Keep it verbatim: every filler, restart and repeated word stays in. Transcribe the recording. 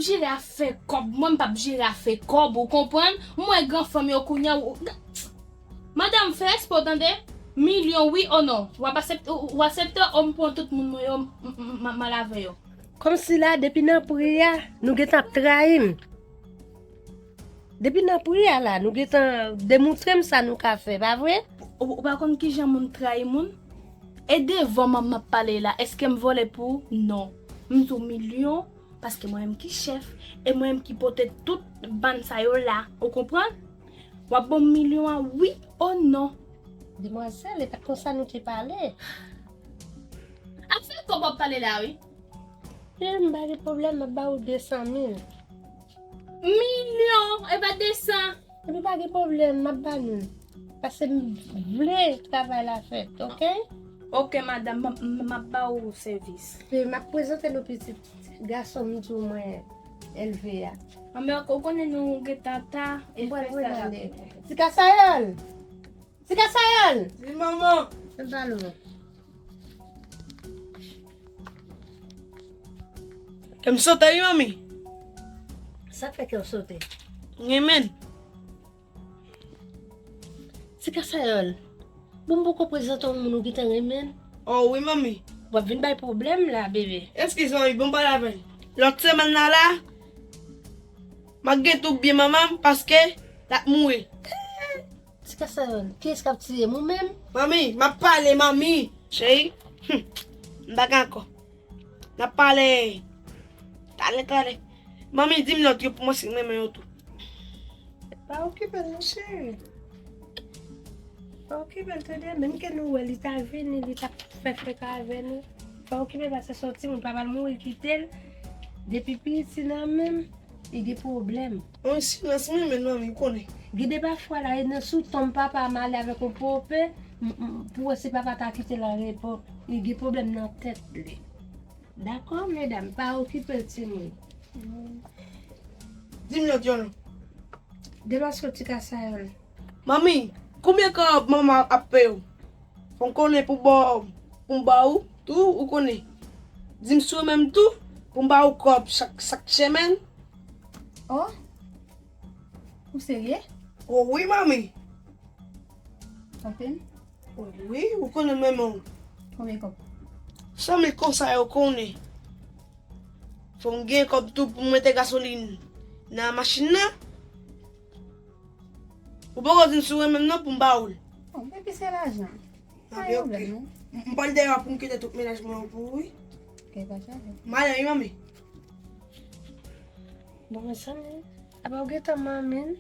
jere afè kòb, mwen m p ap jere afè kòb, ou konprann? M wè gran fanm yo kounye a, ou, madanm, fè respè w tande. Milyon, wi o non? W ap aksepte, ou, ou aksepte, o m pran tout moun mwen yo, m, m, m, m al avè yo. Kòmsi la, depi nan pri a, nou gentan ap trayi m. Depi nan pri a la, nou gentan demoutre m sa nou ka fè, pa vre? Ou, ou pa konn kijan moun trayi moun? E devan manman m ap pale la, èske m vòlè pou ou? Non. M di w milyon, paske mwen menm ki chèf, e mwen menm ki pote tout bann sa yo la, ou konprann? W ap ban m milyon an, wi o non? Demwazèl, e pa t konsa nou te pale. Afè kòb w ap pale la, wi. E m pa gen pwoblèm, m ap ba ou de san mil. Milyon, e pa de san. Epi pa gen pwoblèm, m ap ba nou. Paske m vle travay la fèt, oke? Oke, madanm, m, m, m ap ba ou sèvis. E m ap prezante nou pitit gason m di w mwen elve a. Manmi, ou konnen nou gentan ta, e m pral fè sa ale. Ti Kasayòl! Ti Kasayòl! Wi, manman. Vin pale w. Kè m sote wi, manmi. Sa k fè kè w sote? M renmen l. Ti Kasayòl, bon, m poko prezante w moun ou gentan renmen l. O wi, manmi. W ap vin bay pwoblèm la, bebe. Eskize, manmi, bon, m pale avè l. Lòt semèn nan la, m ap gen tout byen manman m paske l ap mouri. Ti Kasayòl, kiyès k ap tiye m, ou menm? Manmi, m ap pale, manmi. Cheri, hmm, m pa gen ankò. N ap pale talè, talè. Manmi, di m lòt yo pou mwen si m renmen yo tou. Pa okipe l non, cheri. Pa okipe l, tande, menm ke nou wè li ta vini, li t ap fè freka avè nou. Pa okipe l, paske se yon timoun, papa l mouri kite l. Depi piti nan men m, li gen pwoblèm. Yon silans mwen menm, manmi, ou konnen. Gen de pafwa la, e nan sou tonm papa m ale avèk yon pope, m, m, pou wè si papa ta kite l an repo. Li gen pwoblèm nan tèt li. Dakò, medam, pa okipe l, timoun. Di m lòt yo non. Demaske Ti Kasayòl. Manmi, konbyen kòb manman ap peye w? Fò m konnen pou ba w, pou m ba ou tou, ou konnen. Di m si w renmen m tou, pou m ba ou kòb chak, chak semèn. O, ou serye? O wi, manmi. Anpil? O wi, ou konnen m renmen w. Konbyen kòb? San mil konsa yo konnen. Fò m gen kòb tou pou m mete gasolin nan machin nan. Ou poko di m si w renmen m non pou m ba ou l. Bon, epi se lajan. Pa gen pwoblèm non. M, m pral dèyè pou m kite tout mennaj mwen yo pou ou wi. Ok, pa chaje. M ale wi, manmi. Bon, mezanmi, apa w gentan manmi l?